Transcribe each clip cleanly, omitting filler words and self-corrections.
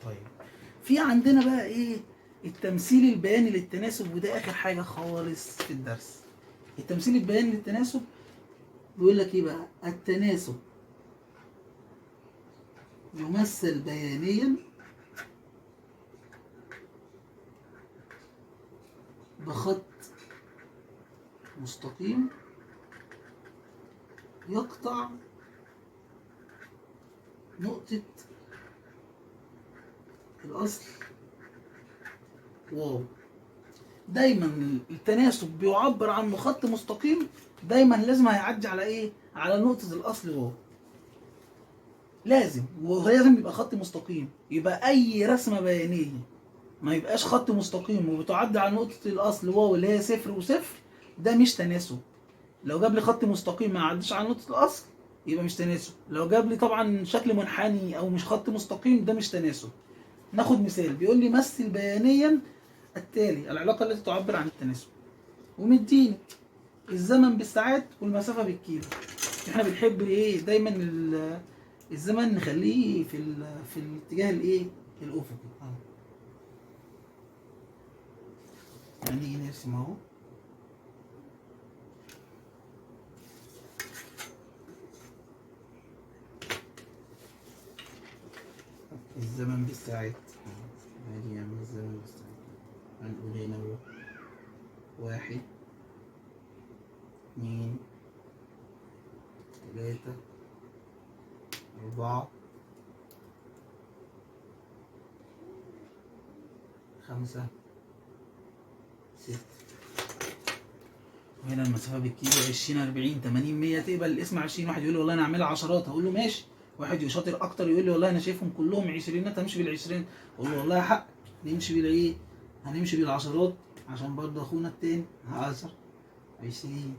طيب في عندنا بقى ايه؟ التمثيل البياني للتناسب، وده اخر حاجة خالص في الدرس. التمثيل البياني للتناسب بيقول لك ايه بقى؟ التناسب يمثل بيانيا بخط مستقيم يقطع نقطة الأصل واو. دايما التناسب بيعبر عنه خط مستقيم، دايما لازم هيعدي على ايه؟ على نقطة الأصل واو، لازم، ولازم يبقى خط مستقيم. يبقى أي رسمة بيانية ما يبقاش خط مستقيم وبتعدي على نقطة الأصل واو اللي هي صفر وصفر، ده مش تناسب. لو جاب لي خط مستقيم ما عداش على نقطة الأصل يبقى مش تناسب. لو جاب لي طبعا شكل منحني أو مش خط مستقيم ده مش تناسب. ناخد مثال، بيقول لي مثل بيانيا التالي العلاقة التي تعبر عن التناسب، ومديني الزمن بالساعات والمسافة بالكيلو. احنا بنحب ايه دايما؟ الزمن نخليه في الاتجاه الايه؟ الافقي. يعني نيجي نرسم اهو، الزمن بالساعات، ادي يعمل الزمن بالساعات. هنقول هنا 1 2 3 4 5 6، وهنا المسافة بالكيلو 20 40 80 100. تقبل الاسم 20. واحد يقول لي والله انا اعملها عشرات، هقول له ماشي. واحد يشاطر اكتر يقول لي والله انا شايفهم كلهم عشرينات همشي بالعشرين، اقول له والله حق، نمشي بالايه؟ هنمشي بالعشرات عشان برضه اخونا التاني 10 20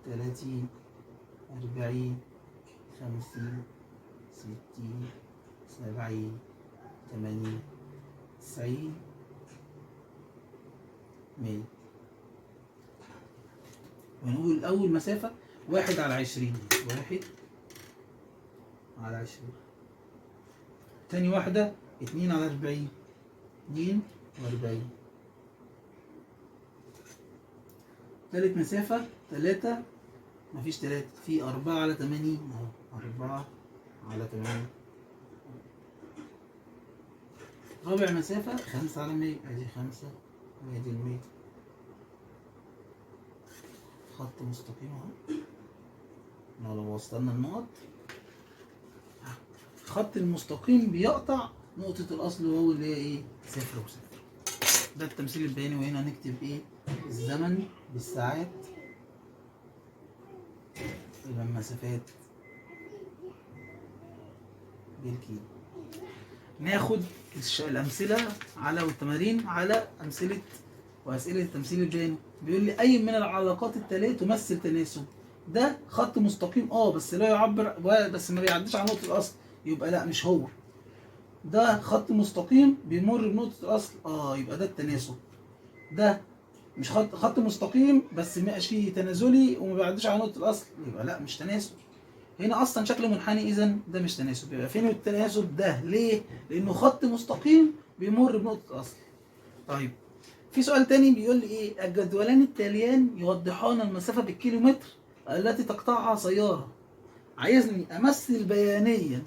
30 40 50 60 70 80 90 100. ونقول أول مسافة 1 على 20، 1 على 20. تاني واحدة 2 على 40، 42. تالت مسافة 3، مفيش 3، في 4 على 80 أهو، 4 على 80. رابع مسافة 5 على 100، أدي 5 وأدي 100. خط مستقيم أهو. لو وصلنا النقط، خط المستقيم بيقطع نقطة الأصل وهو اللي هي إيه؟ 0 و0. ده التمثيل البياني. وهنا هنكتب إيه؟ الزمن بالساعات يبقى المسافات بالكيلو. ناخد الأمثلة على والتمارين على أمثلة وأسئلة التمثيل البياني. بيقول لي أي من العلاقات التالية تمثل تناسب. ده خط مستقيم بس لا يعبر، بس ما بيعديش على نقطة الأصل، يبقى لا مش هو. ده خط مستقيم بيمر بنقطة الأصل، يبقى ده التناسب. ده مش خط مستقيم بس ماشي تنازلي وما بيعديش على نقطة الأصل، يبقى لا مش تناسب. هنا أصلا شكل منحني، إذا ده مش تناسب. يبقى فين التناسب ده؟ ليه؟ لأنه خط مستقيم بيمر بنقطة الأصل. طيب في سؤال تاني بيقول لي إيه؟ الجدولان التاليان يوضحان المسافة بالكيلومتر التي تقطعها سيارة. عايزني أمثل بيانيا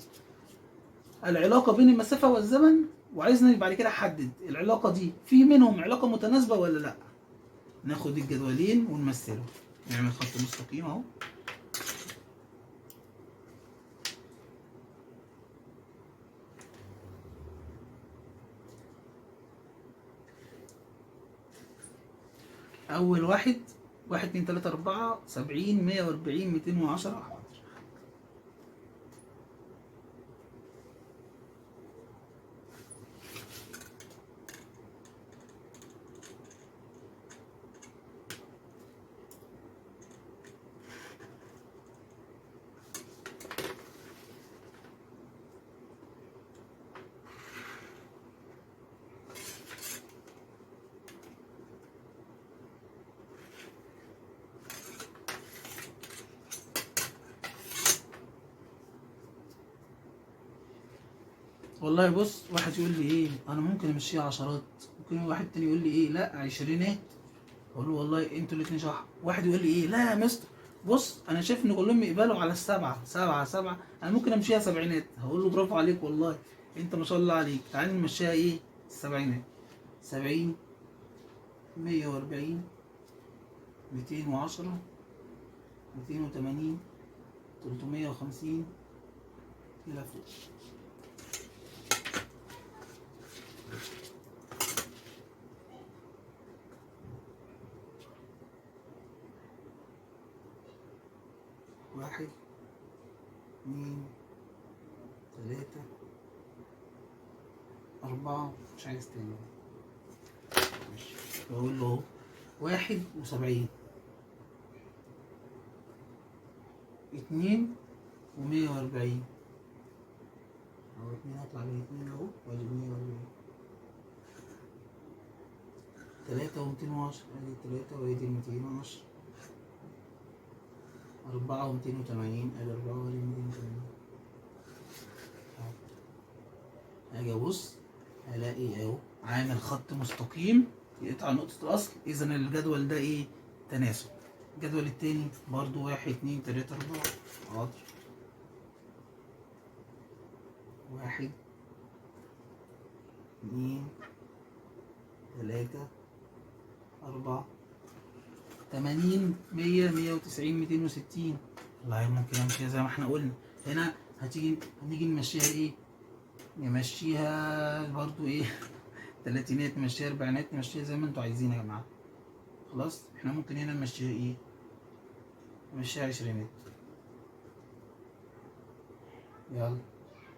العلاقة بين المسافة والزمن، وعايزني بعد كده أحدد العلاقة دي في منهم علاقة متناسبة ولا لأ. ناخد الجدولين ونمثلهم، نعمل خط مستقيم أهو. أول واحد 1 2 3 4 70 140 210. حاضر. والله بص، واحد يقول لي ايه انا ممكن امشيها عشرات، ممكن واحد تاني يقول لي ايه لا عشرينات، اقول له والله انتوا الاتنين صح. واحد يقول لي ايه لا يا مستر بص انا شايف ان كلهم يقبلوا على السبعة سبعة سبعة، انا ممكن امشيها سبعينات. هقول له برافو عليك والله انت ما شاء الله عليك، تعالى نمشيها ايه السبعينات. 70 140 210 280 350 الى فوق. واحد 2 3 4، مش عايز تاني ماشي. بقول له 71 2 و140 اهو، 2 هطلع من 2 اهو وادي 140، 3 و210 ادي 3 وادي 210، 4 و280 ادي 4 وادي 280. اجي ابص الاقي اهو عامل خط مستقيم يقطع نقطة الأصل، إذا الجدول ده إيه؟ تناسب. الجدول التاني برضو 1 2 3 4، حاضر، 1 2 3 4 80 100 190 260. والله ممكن امشيها زي ما احنا قلنا. هنا هنيجي نمشيها ايه؟ نمشيها برضو ايه؟ تلاتينات، نمشيها اربعينات، نمشيها زي ما انتوا عايزين يا جماعة. خلاص احنا ممكن هنا نمشيها ايه؟ نمشيها عشرينات، يلا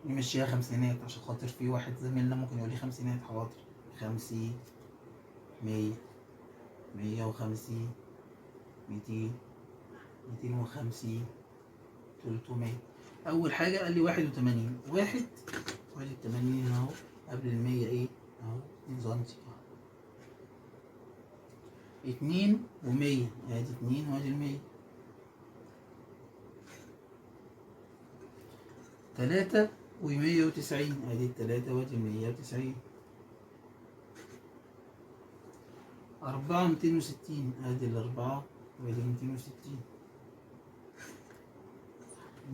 نمشيها خمسينات عشان خاطر في واحد زميلنا ممكن يقول لي خمسينات. حاضر، 50 100 150 200 250 300. أول حاجة قال لي 81، واحد وادي 80 أهو قبل 100 إيه أهو 2 سنتي، 2 و100 أدي 2 وأدي 100، 3 و190 أدي 3 وأدي 190، 4 260 أدي 4 وأدي 260.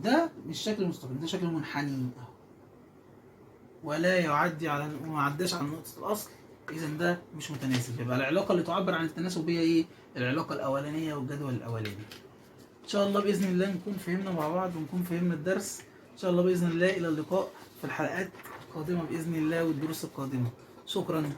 ده مش شكل مستقيم، ده شكل منحني اهو، ولا يعدي على وما عداش على نقطة الأصل، إذا ده مش متناسب. يبقى العلاقة اللي تعبر عن التناسب هي إيه؟ العلاقة الأولانية والجدول الأولاني. إن شاء الله بإذن الله نكون فهمنا مع بعض ونكون فهمنا الدرس. إن شاء الله بإذن الله إلى اللقاء في الحلقات القادمة بإذن الله والدروس القادمة. شكرا.